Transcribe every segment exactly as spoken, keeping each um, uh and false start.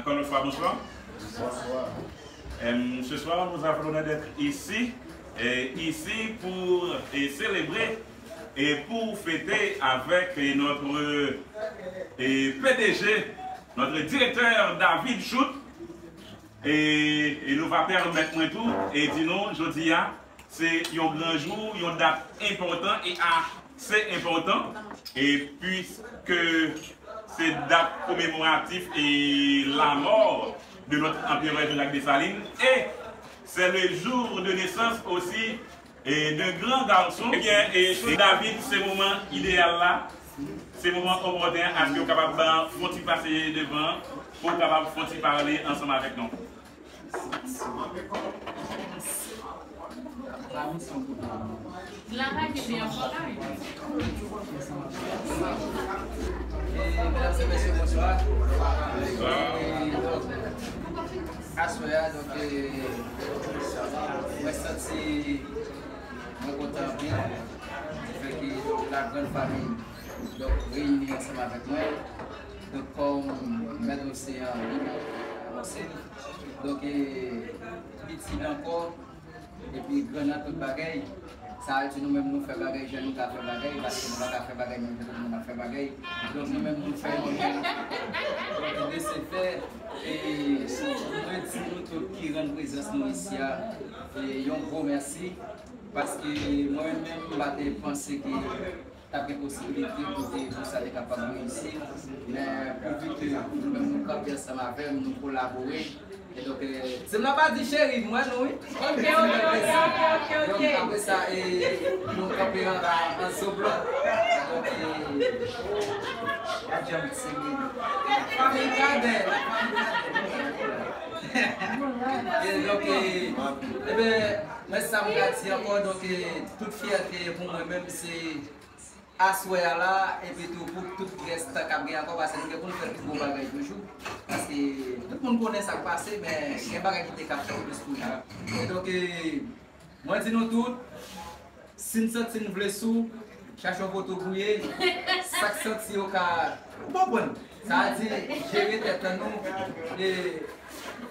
Encore une fois, bonsoir. Bonsoir. Euh, ce soir, nous avons l'honneur d'être ici, et ici pour et célébrer et pour fêter avec notre et P D G, notre directeur David Choute. E, e nou va pèmèt mwen tou e di nou, jodi a, se yon gran jou, yon dat enpòtan e ase enpòtan, e puiske se dat komemoratif et la mort de notre empereur Jean-Jacques Dessalines, et c'est le jour de naissance aussi e de gran gason. Ebyen, e, se David, se moman ideyal la, se moman opòtèn aske w kapab ban fon ti pase devan, pou w kapab fon ti pale ansanm avèk nou. La pa gen ankò la. E, medam e mesye, bonswa. Bonswa. Aswè a, donk, e, mwen santi mwen kontan anpil, di fè ke, donk, la grande famille, donk, reyini ansanm avèk mwen. Donk, kòm Mèt Oseyan anonse l, donk, e, piti l ankò, epi gran nan tout bagay. Sa vle di nou menm nou fè bagay jan nou ka fè bagay, paske nou pa ka fè bagay menm jan tout moun ap fè bagay. Donk nou menm nou fè yon jan. Donk de se fè, e, mwen di nou tout ki rann prezans nou isi a, e, yon gwo mèsi, paske mwen menm m pa te panse ke t ap gen posibilite pou te, pou sa te kapab reyisi. Men pouvi ke nou menm nou kanpe ansanm avè m, nou kolabore. E donk, e, tim la pa di cheri, m wè nou, wi. Ok, ok, ok, ok, ok, ok. Donk, apre sa, e, nou kanpe an, an, an zoblo. Donk, e, pa janm tini. Fanmi Kadè, la fanmi Kadè. E donk, e, e ben, men sa m ka di ankò, donk, e, tout fyète pou mwen menm, se aswè a la, epi tou pou tout rès tan k ap gen ankò, paske nou gen pou n fè pi gwo bagay toujou. Paske tout moun konnen sa k pase, men gen bagay ki te ka fèt plis toujou. E donk, e, mwen di nou tout, si n santi n vle sou, chache yon poto gouye, sa k santi yo ka, ou konprann. Sa di, jere tèt an nou, e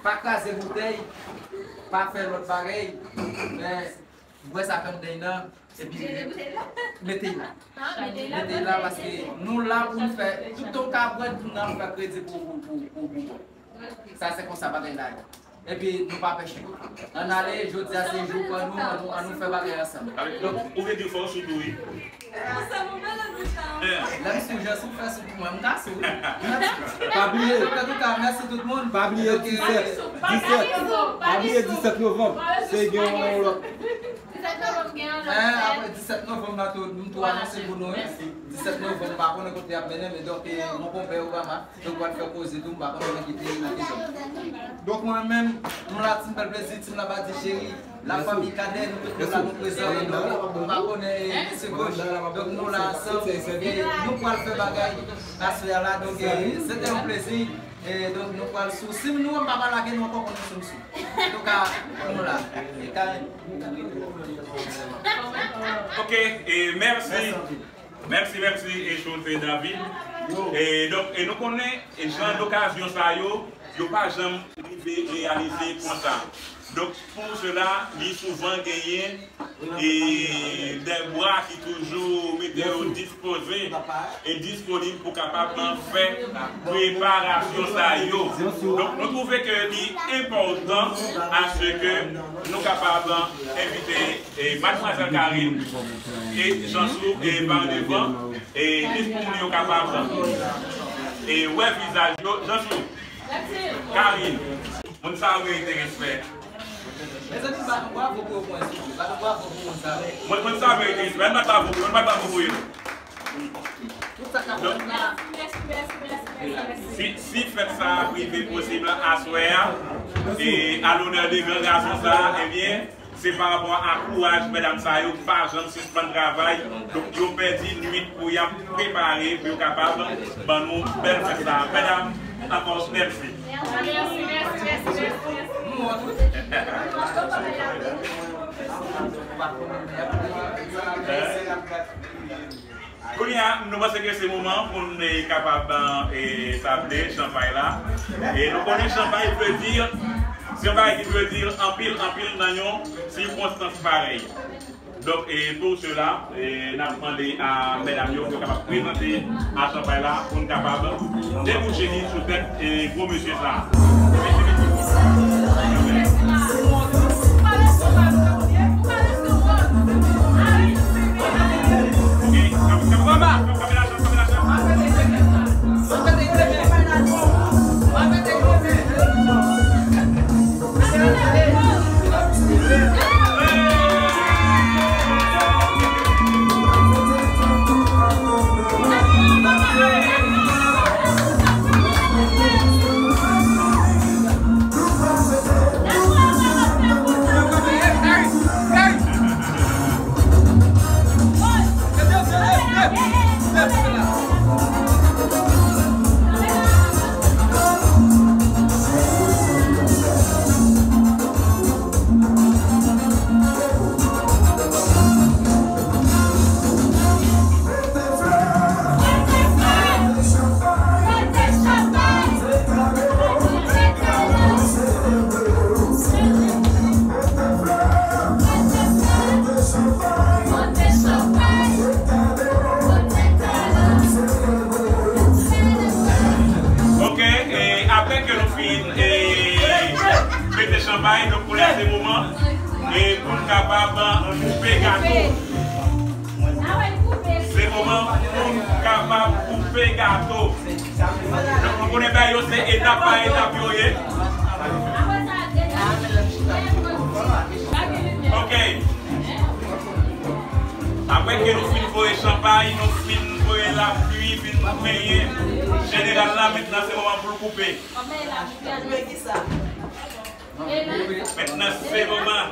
pa kraze boutèy, pa fè lòt bagay, men bwè sa kanndeny nan, epi mete l la. Mete l la, paske nou la pou n fè, toutan w ka bwè, nou nan fè kredi pou, pou, pou, pou, pou bwè. Sa se konsa bagay la ye. Epi nou pa pè chen. Ann ale, jodi a se jou pa nou, ann nou, ann nou fè bagay ansanm. Donk, ou vle di fò w sou tou, wi. Lè m sou jan sou fè sou pou mwen, m ka sou, wi. Pa bliye. Antouka, mèsi tout moun. Pa bliye disèt, disèt. Pa bliye disèt novanm. Se gen yon lòt. Disèt novanm gen yon lòt fèt. Apre disèt novanm nan tou, m tou anonse pou nou, wi. Disèt novanm, m pa konnen kote y ap mennen, men donk, e, mon konpè Obama, donk, w ap fè koze tou, m pa konnen nan ki peyi, nan ki zòn. Donk, mwen menm, nou la, Team Bèl Plezi, Team Labadi Cheri, la fanmi Kadè, nou tout nou la, nou prezan, e donk, m pa konnen, e, se goch. Donk, nou la ansanm, e nou pral fè bagay aswè a la, donk, e, se te yon plezi. E donk, nou pral sou. Si nou pa pale ak nou ankò, konnen sou m sou. Antouka, nou la. E Karen. Ok, e mèsi. Mèsi, mèsi, e Choute David. E donk, e nou konnen, e jan dokazyon sa yo, yo pa janm rive reyalize konsa. Donk, pou sela, li souvan genyen e de bra ki toujou mete yo dispoze e disponib pou kapab fè preparasyon sa yo. Donk, nou twouve ke li enpòtan aske nou kapab envite e Madmwazèl Karine e Jansou e pa devan e jis pou moun yo kapab e wè vizaj yo. Jansou, Karine, moun sa yo merite respè. Mezanmi, bat yon bravo pou yo pou mwen, souple. Bat yon bravo pou moun sa yo. Mwen, moun sa yo merite respè. Ann bat bravo pou yo, ann bat bravo pou yo. Tout sa k ap fèt la. Si, si fèt sa a rive posib aswè a, e a lonè de gran gason sa a, ebyen, se pa rapò a kouraj medam sa yo, pa janm sispann travay. Donk, yo pèdi nwit pou y ap prepare, pou yo kapab ban nou bèl fèt sa a. Medam, ankò, mèsi. Mèsi, mèsi, mèsi, mèsi, mèsi. Kounye a, nou panse ke se moman pou n, e, kapab, e, Sa vle chanpay la. E nou konnen chanpay vle di, se yon bagay ki vle di anpil, anpil nan yon sikonstans parèy. Donk, e pou sela, e n ap mande a medam yo pou yo kapab prezante a chanpay la pou n kapab debouche li sou tèt e gwo mesye sa. Ok, e apre ke nou fin e mete chanpay, donk kounye a se moman e pou n kapab koupe gato. Se moman pou n kapab koupe gato. Donk, nou konnen bagay yo se etap pa etap yo ye. Ok. Apre ke nou fin voye chanpay, nou fin voye lapli, vin benyen jeneral la, mentnan se moman pou l koupe. Mentnan se moman.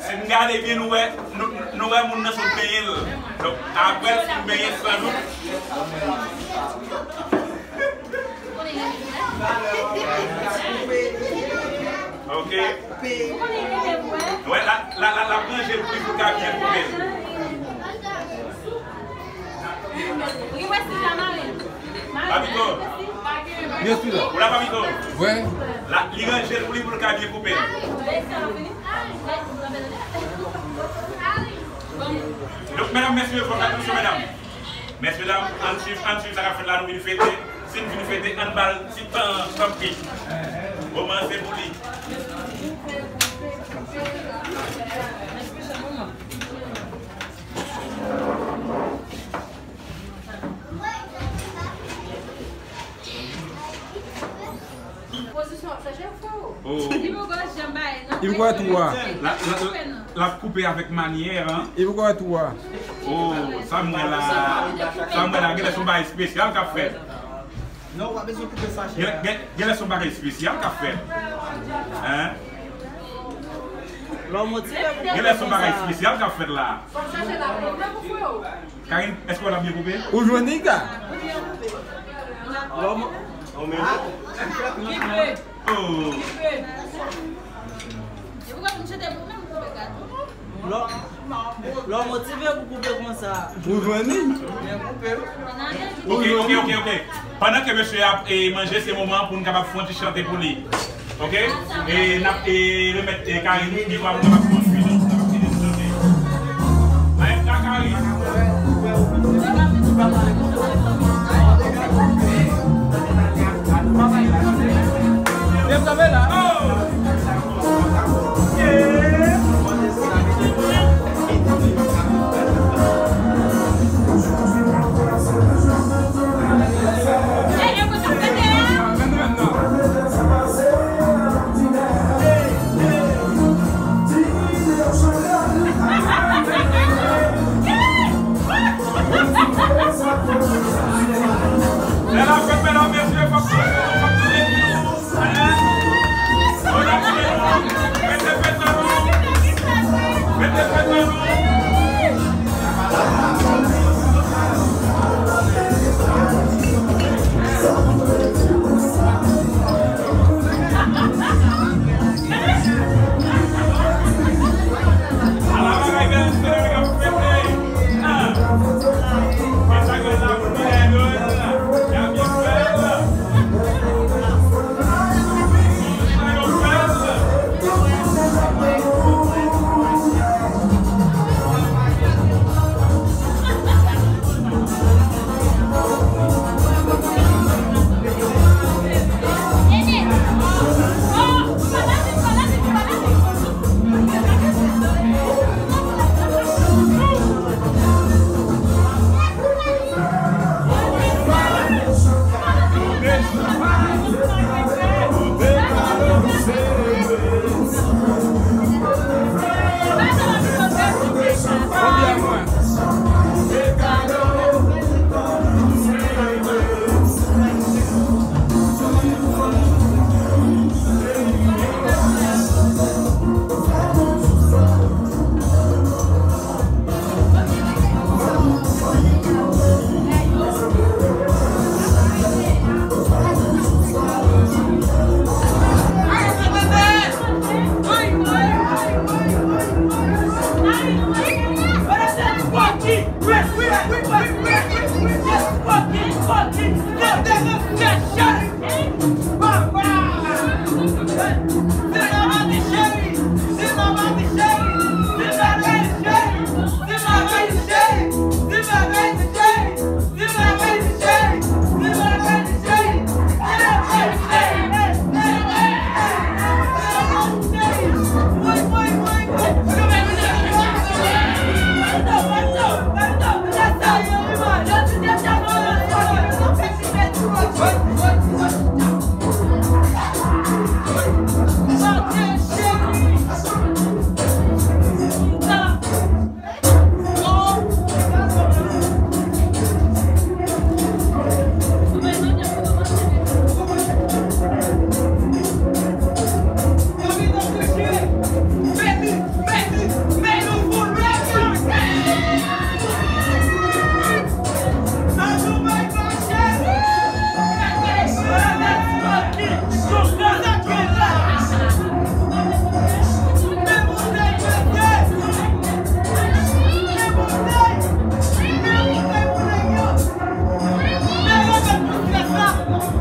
Si n gade byen, nou wè, nou, nou wè moun nan sot benyen l. Donk, apre l fin benyen, sandout. Ok. Wè, la, la, la, la ranje l pou li pou l ka byen koupe l. Papito. Ou la, Papito? Wi. La, li ranje l pou li pou l ka byen koupe l. Donk, medam, mesye, fòk atansyon, medam. Mesye, dam, ann swiv, ann swiv sa k ap fèt la, nou vin fete. Si n vin fete, ann ba l ti tan, tanpri. Moman an se pou li. Pozisyon w ap chache, frè o. Oh. Li poko janm bay, non. Li poko wè tou a. La, la, la, l ap koupe avèk manyè, an. Li poko wè tou a. Oh, sa m wè la, sa m wè la, genlè se yon bagay espesyal k ap fèt. Non, w pa bezwen koupe sa, chè. Genlè, gen, genlè se yon bagay espesyal k ap fèt. Hein? Lòmotiv. Genlè se yon bagay espesyal k ap fèt la. Fòk chache la, pou frè o. Karine, èske w ap byen koupe? Ou jwenn li, ka? Lòmo-, oh, men. Oh. Lò, lò motive pou koupe konsa. Ou jwenn li? Byen koupe, wi. Ok, ok, ok, ok. Pandan ke mesye ap, e, manje, se moman pou n kapab fè yon ti chante pou li. Ok? E n ap, e, remèt, e, Karine mikwo a pou l kapab kontinye, pou l kapab fini chante. Maestra Karine. Lève la main là. Oh! Yeah! Lè la fèt, medam, mesye, fòk nou, fòk nou leve nou. Mete fèt nan nou. Mete fèt nan nou.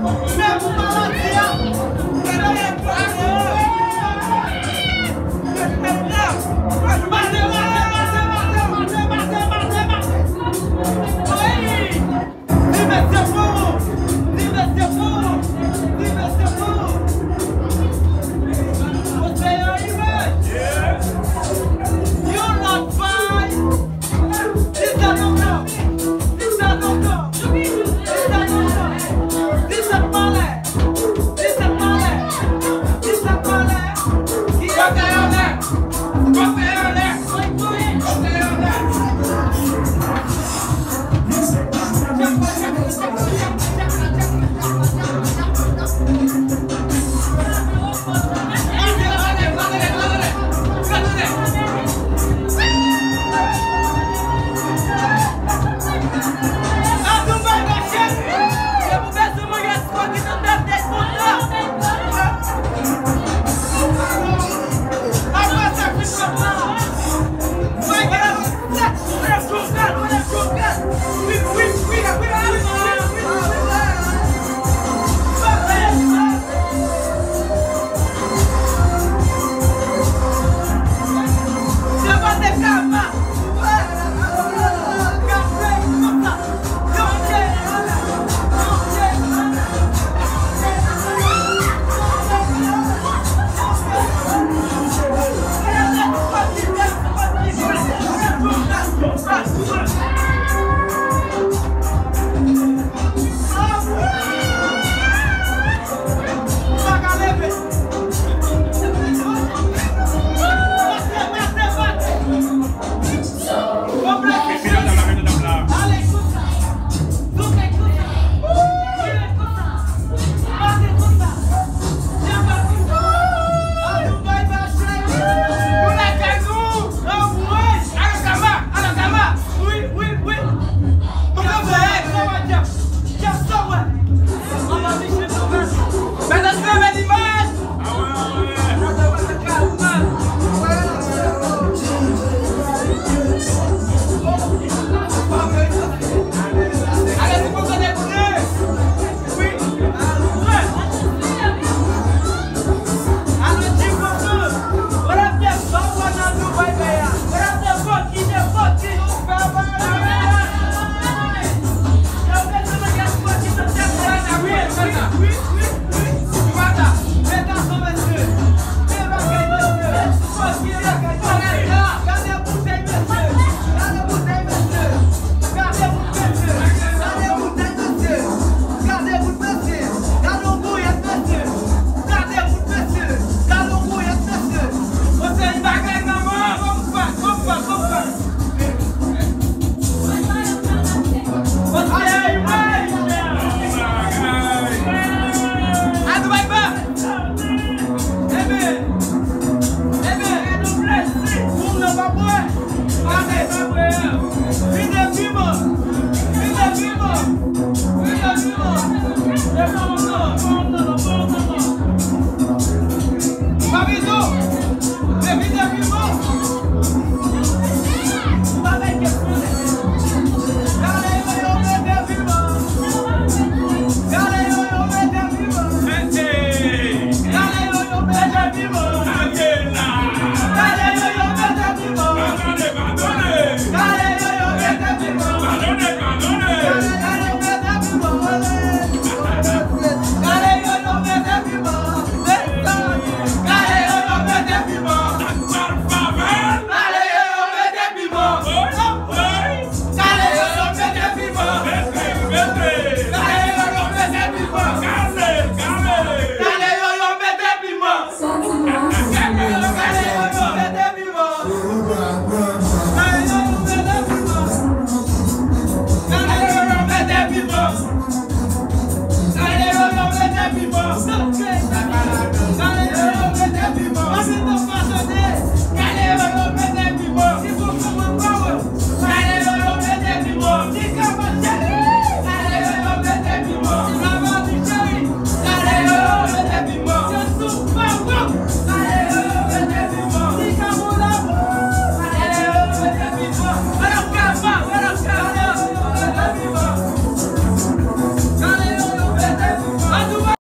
Men pou maladi a,